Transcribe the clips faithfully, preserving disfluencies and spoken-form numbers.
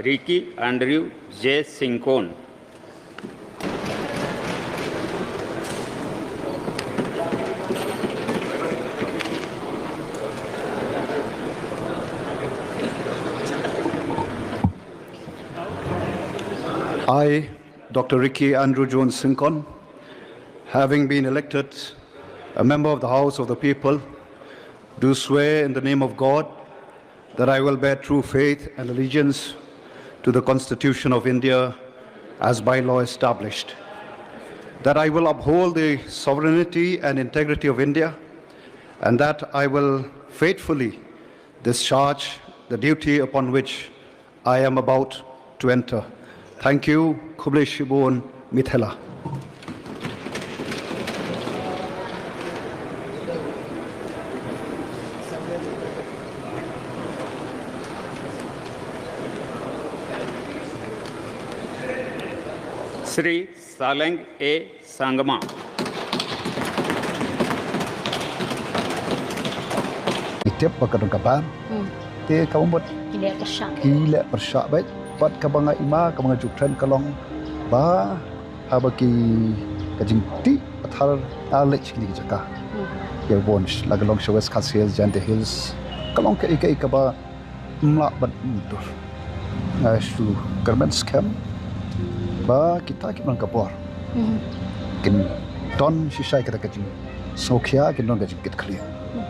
Ricky Andrew J Syngkon. I, Doctor Ricky Andrew Jones Syngkon, having been elected a member of the House of the People, do swear in the name of God that I will bear true faith and allegiance to the Constitution of India as by law established, that I will uphold the sovereignty and integrity of India, and that I will faithfully discharge the duty upon which I am about to enter. Thank you. Khublei shibun, Mithela. Sri Saleng A Sangma. Ngi tip ba ka don ka ban. Hmm. Te ka mut ki leh pyrshah. Ki leh pyrshah bad, bad kaba nga ïohi, kaba nga ju kren ka long ba haba ki, ka jingtih pathar, ah, leh kine ki jaka. Hmm. Ïa bun la ka long sha West Khasi Hills, Jaintia Hills. Ka long kaei kaei kaba ym lah ban dur. Nga shu kyrmen skhem ba kita kiba don ka bor, hmm, kin don shisha kata ka jingsngewkhia, kin don ka jingkitkhlieh. Hmm.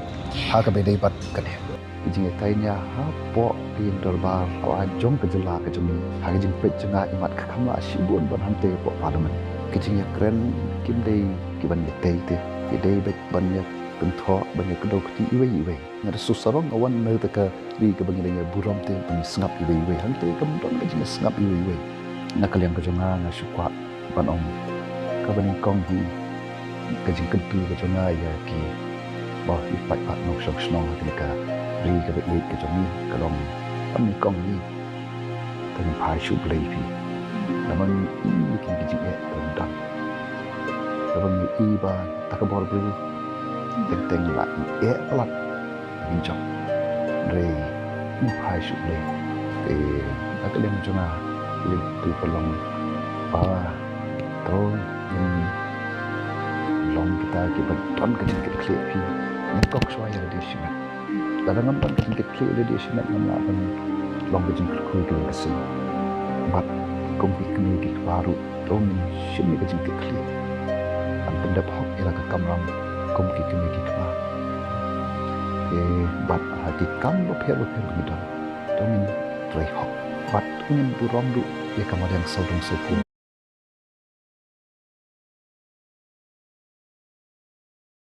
Ha kaba ïadei bad kane ka jingïatai nia hapoh ka ïing dorbar haba jong ka jylla ka jong ngi, ha ka jingpeit jong nga, imat ka kham lah shibun ban hamte hapoh Parliament. Ka jingïakren kim dei kiban ïatai te, ki dei beit ban ïakynthoh, ban ïakdew kti iwei iwei. Nga da shu sarong nga wan na kata ka ri kaba ngi la ïa burom te ban sngap iwei iwei, hangte kam don ka jingsngap iwei iwei. Na ka liang ka jong nga, nga shu kwah ban ong kaba nyngkong hi, ka jingkyntu ka jong nga ïa ki, ba ki paidbah nongshong shnong ha kane ka ri kaba ïeit ka jong ngi, ka long kaba nyngkong hi. Te ngin phai sha U Blei phi. Namar ngi i ïa kine ki jingeh kaba don. Kaba ngi i ba ta ka bor briew teng teng la ngi eh palat. Ngi jop. Hynrei ngin phai sha U Blei. Te na ka liang jong nga, leit tu ka long ba to ngin long kita kiba don ka jingkitkhlieh phi. Ngin kok shuwa ïa lade shimet. Lada ngam don ka jingkitkhlieh ïa lade shimet, ngam lah ban long ka jingkyrkhu ïa kane ka seng. Bad kum ki kmie ki kpa ruh, to ngin shim ïa ka jingkitkhlieh ban pyndep hok ïa la ka kamram kum ki kmie ki kpa. Te bad ha ki kam bapher bapher ba ngi don, to ngin trei hok. Bad to ngin burom ruh ïa ka mariang sawdong sawkun.